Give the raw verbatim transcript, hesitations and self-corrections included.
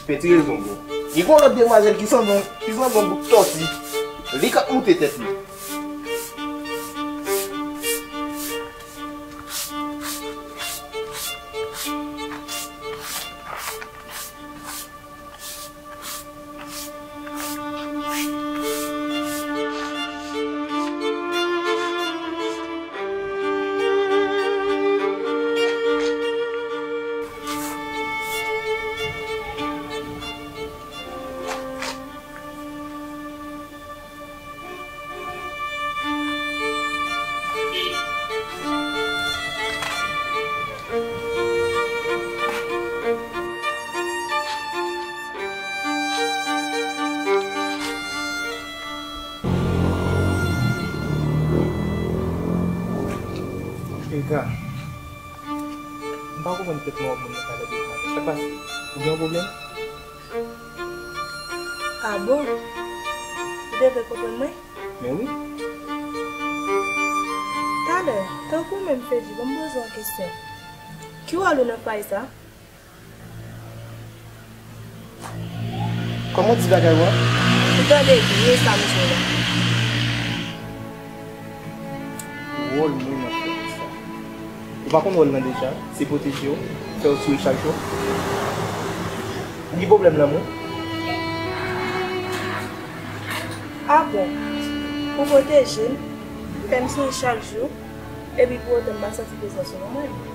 Pèdi rezon, bro. Li gon lòt demwazèl ki sanble, ki sanble yon bout tòti. Li k ap moute tèt li. Eka, m pa konprann tèt mwen ap moun nan talè depi maten. Sa k pase? Ou gen yon pwoblèm? A bon? Ou te vle konprann mwen? Men wi. Talè, tankou menm Fedji, ban m poze w yon kesyon. Ki wòl ou nan fay sa? Kòman w di bagay ou a? Ou tande byen sa m di w la. Wòl mwen nan fè sa. Ou pa konn wòl lan deja, se pwoteje w, fè w souri chak jou. Ou gen pwoblèm lanmou? A bon? Pou pwoteje m, fè m souri chak jou, epi pou otan m pa santi prezans ou nan mwen.